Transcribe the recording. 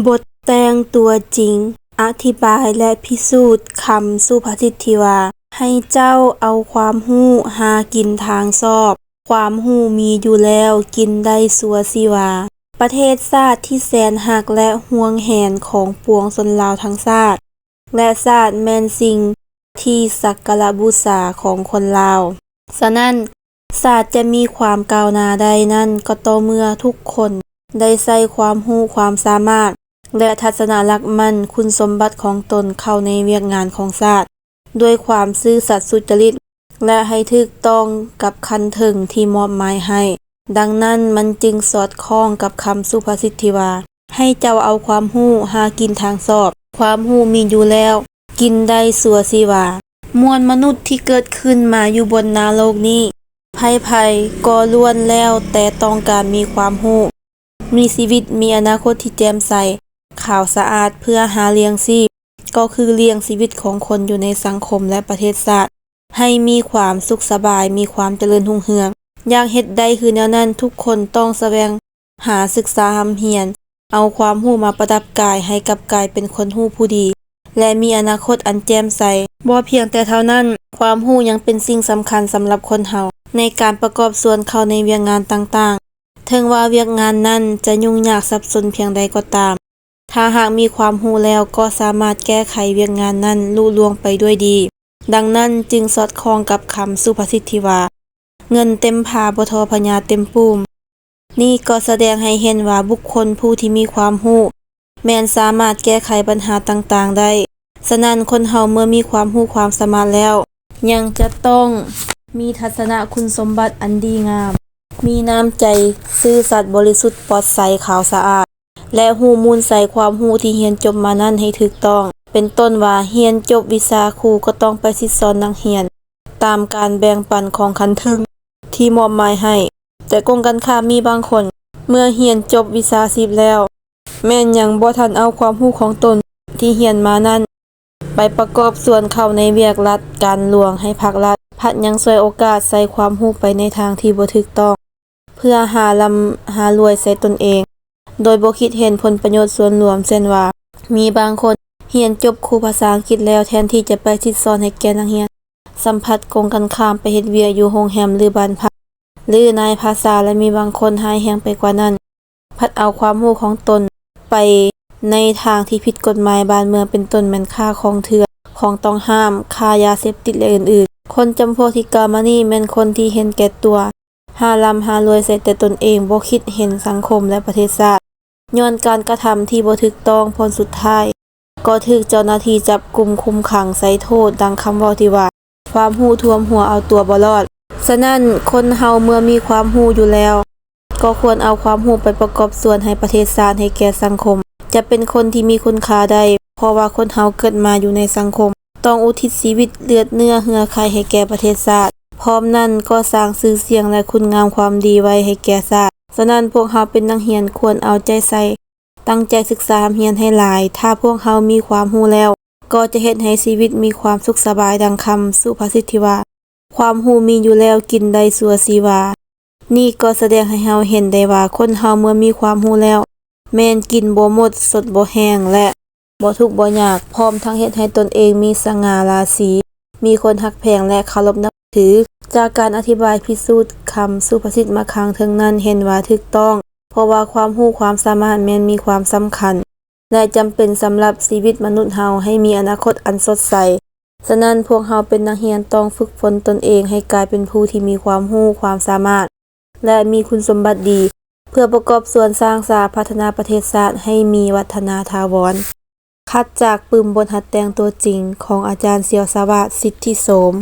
ບົດແຕ່ງຕົວຈິງ ອະທິບາຍ ແລະ ພິສູດຄຳສຸພາສິດທີ່ວ່າ ໃຫ້ເຈົ້າເອົາຄວາມຮູ້ຫາກິນທາງຊອບ, ຄວາມຮູ້ມີຢູ່ແລ້ວກິນໄດ້ຊົ່ວຊີວາ. ປະເທດຊາດທີ່ແສນຮັກ ແລະ ຫວງແຫນຂອງປວງຊົນລາວທັງຊາດ ແລະ ຊາດແມ່ນສິ່ງທີ່ສັກກາລະບູຊາຂອງຄົນລາວ. ສະນັ້ນ, ຊາດຈະມີຄວາມກ້າວໜ້າໄດ້ນັ້ນກໍຕໍ່ເມື່ອທຸກຄົນໄດ້ໃຊ້ຄວາມຮູ້ຄວາມສາມາດ ແລະ ທັດສະນະຫຼັກໝັ້ນຄຸນສົມບັດຂອງຕົນເຂົ້າໃນວຽກງານຂອງຊາດ ດ້ວຍຄວາມຊື່ສັດສຸຈະລິດ ແລະ ໃຫ້ຖືກຕ້ອງກັບຂັ້ນເທິງທີ່ມອບໝາຍໃຫ້. ດັ່ງນັ້ນ, ມັນຈຶ່ງສອດຄ່ອງກັບຄຳສຸພາສິດທີ່ວ່າ, ໃຫ້ເຈົ້າເອົາຄວາມຮູ້ຫາກິນທາງຊອບ, ຄວາມຮູ້ມີຢູ່ແລ້ວກິນໄດ້ຊົ່ວຊີວາ. ມວນມະນຸດທີ່ເກີດຂຶ້ນມາຢູ່ບົນໜ້າໂລກນີ້, ໃຜໆກໍລ້ວນແລ້ວແຕ່ຕ້ອງການມີຄວາມຮູ້, ມີຊີວິດ, ມີອະນາຄົດທີ່ແຈ່ມໃສ, ຂາວສະອາດ ເພື່ອຫາລ້ຽງຊີບ, ກໍຄືລ້ຽງຊີວິດຂອງຄົນຢູ່ໃນສັງຄົມ ແລະ ປະເທດຊາດ ໃຫ້ມີຄວາມສຸກສະບາຍ, ມີຄວາມຈະເລີນຮຸ່ງເຮືອງ. ຢາກເຮັດໄດ້ຄືແນວນັ້ນ, ທຸກຄົນຕ້ອງສະແຫວງຫາສຶກສາຮ່ຳຮຽນ, ເອົາຄວາມຮູ້ມາປະດັບກາຍໃຫ້ກັບກາຍເປັນຄົນຮູ້ຜູ້ດີ ແລະ ມີອະນາຄົດອັນແຈ່ມໃສ. ບໍ່ພຽງແຕ່ເທົ່ານັ້ນ, ຄວາມຮູ້ຍັງເປັນສິ່ງສຳຄັນສຳລັບຄົນເຮົາໃນການປະກອບສ່ວນເຂົ້າໃນວຽກງານຕ່າງໆ. ເຖິງວ່າວຽກງານນັ້ນຈະຫຍຸ້ງຍາກສັບສົນພຽງໃດກໍຕາມ, ຖ້າຫາກມີຄວາມຮູ້ແລ້ວກໍສາມາດແກ້ໄຂວຽກງານນັ້ນລຸລ່ວງໄປດ້ວຍດີ. ດັ່ງນັ້ນຈຶ່ງສອດຄ່ອງກັບຄຳສຸພາສິດທີ່ວ່າ, ເງິນເຕັມຜ້າບໍ່ທໍ່ພະຍາເຕັມປຸ້ມ. ນີ້ກໍສະແດງໃຫ້ເຫັນວ່າບຸກຄົນຜູ້ທີ່ມີຄວາມຮູ້ ແມ່ນສາມາດແກ້ໄຂບັນຫາຕ່າງໆໄດ້. ສະນັ້ນ, ຄົນເຮົາເມື່ອມີຄວາມຮູ້ຄວາມສາມາດແລ້ວ, ຍັງຈະຕ້ອງມີທັດສະນະຄຸນສົມບັດອັນດີງາມ, ມີນ້ຳໃຈຊື່ສັດບໍລິສຸດປອດໃສຂາວສະອາດ ແລະ ຮູ້ມູນໃສ່ຄວາມຮູ້ທີ່ຮຽນຈົບມານັ້ນໃຫ້ຖືກຕ້ອງ. ເປັນຕົ້ນວ່າ, ຮຽນຈົບວິຊາຄູກໍຕ້ອງໄປສິດສອນນັກຮຽນ ຕາມການແບ່ງປັນຂອງຂັ້ນເທິງທີ່ມອບໝາຍໃຫ້. ແຕ່ກົງກັນຂ້າມ, ມີບາງຄົນເມື່ອຮຽນຈົບວິຊາຊີບແລ້ວ, ແມ່ນຍັງບໍ່ທັນເອົາຄວາມຮູ້ຂອງຕົນທີ່ຮຽນມານັ້ນ ໄປປະກອບສ່ວນເຂົ້າໃນວຽກລັດການຫຼວງໃຫ້ພັກລັດ, ພັດຍັງສວຍໂອກາດໃຊ້ຄວາມຮູ້ໄປໃນທາງທີ່ບໍ່ຖືກຕ້ອງ ເພື່ອຫາລ່ຳຫາລວຍໃສ່ຕົນເອງ ໂດຍບໍ່ຄິດເຫັນຜົນປະໂຫຍດສ່ວນລວມ. ເຊັ່ນວ່າ, ມີບາງຄົນຮຽນຈົບຄູພາສາອັງກິດແລ້ວ, ແທນທີ່ຈະໄປສິດສອນໃຫ້ແກ່ນັກຮຽນ, ສຳພັດກົງກັນຂ້າມໄປເຮັດວຽກຢູ່ໂຮງແຮມ ຫຼື ບ້ານພັກ ຫຼື ນາຍພາສາ, ແລະ ມີບາງຄົນຮ້າຍແຮງໄປກວ່ານັ້ນ, ພັດເອົາຄວາມຮູ້ຂອງຕົນໄປໃນທາງທີ່ຜິດກົດໝາຍບ້ານເມືອງ, ເປັນຕົ້ນແມ່ນຄ້າຂອງເຖື່ອນ, ຂອງຕ້ອງຫ້າມ, ຄ້າຢາເສບຕິດ ແລະ ອື່ນໆ. ຄົນຈຳພວກທີ່ກ່າວມານີ້ແມ່ນຄົນທີ່ເຫັນແກ່ຕົວ, ຫາລ່ຳຫາລວຍໃສ່ແຕ່ຕົນເອງ, ບໍ່ຄິດເຫັນສັງຄົມ ແລະ ປະເທດຊາດ. ຍ້ອນການກະທຳທີ່ບໍ່ຖືກຕ້ອງ, ຜົນສຸດທ້າຍກໍຖືກເຈົ້າໜ້າທີ່ຈັບກຸມຄຸມຂັງໃສ່ໂທດ, ດັ່ງຄຳເວົ້າທີ່ວ່າ, ຄວາມຮູ້ຖ້ວມຫົວເອົາຕົວບໍ່ລອດ. ສະນັ້ນ, ຄົນເຮົາເມື່ອມີຄວາມຮູ້ຢູ່ແລ້ວ, ກໍຄວນເອົາຄວາມຮູ້ໄປປະກອບສ່ວນໃຫ້ປະເທດຊາດ, ໃຫ້ແກ່ສັງຄົມ, ຈະເປັນຄົນທີ່ມີຄຸນຄ່າໄດ້, ເພາະວ່າຄົນເຮົາເກີດມາຢູ່ໃນສັງຄົມ, ຕ້ອງອຸທິດຊີວິດເລືອດເນື້ອເຫື່ອໄຂໃຫ້ແກ່ປະເທດຊາດ, ພ້ອມນັ້ນກໍສ້າງຊື່ສຽງ ແລະ ຄຸນງາມຄວາມດີໄວ້ໃຫ້ແກ່ຊາດ. ສະນັ້ນ, ພວກເຮົາເປັນນັກຮຽນຄວນເອົາໃຈໃສ່, ຕັ້ງໃຈສຶກສາຮ່ຳຮຽນໃຫ້ຫຼາຍ. ຖ້າພວກເຮົາມີຄວາມຮູ້ແລ້ວ, ກໍຈະເຮັດໃຫ້ຊີວິດມີຄວາມສຸກສະບາຍ, ດັ່ງຄຳສຸພາສິດທີ່ວ່າ, ຄວາມຮູ້ມີຢູ່ແລ້ວກິນໄດ້ຊົ່ວຊີວາ. ນີ້ກໍສະແດງໃຫ້ເຮົາເຫັນໄດ້ວ່າ, ຄົນເຮົາເມື່ອມີຄວາມຮູ້ແລ້ວ, ແມ່ນກິນບໍ່ໝົດ, ຊົດບໍ່ແຫ້ງ ແລະ ບໍ່ທຸກບໍ່ຍາກ, ພ້ອມທັງເຮັດໃຫ້ຕົນເອງມີສະຫງ່າລາສີ, ມີຄົນຮັກແພງ ແລະ ເຄົາລົບນັບຖື. ຈາກການອະທິບາຍພິສູດຄຳສຸພາສິດມາຂ້າງເທິງນັ້ນ, ເຫັນວ່າຖືກຕ້ອງ, ເພາະວ່າຄວາມຮູ້ຄວາມສາມາດແມ່ນມີຄວາມສຳຄັນ ແລະ ຈຳເປັນສຳລັບຊີວິດມະນຸດເຮົາໃຫ້ມີອະນາຄົດອັນສົດໃສ. ສະນັ້ນ, ພວກເຮົາເປັນນັກຮຽນຕ້ອງຝຶກຝົນຕົນເອງໃຫ້ກາຍເປັນຜູ້ທີ່ມີຄວາມຮູ້ຄວາມສາມາດ ແລະ ມີຄຸນສົມບັດດີ ເພື່ອປະກອບສ່ວນສ້າງສາພັດທະນາປະເທດຊາດໃຫ້ມີວັດທະນາຖາວອນ. ຄັດຈາກປຶ້ມບົດຫັດແຕ່ງຕົວຈິງ ຂອງອາຈານ ສຽວສະຫວາດ ສິດທິໂສມ.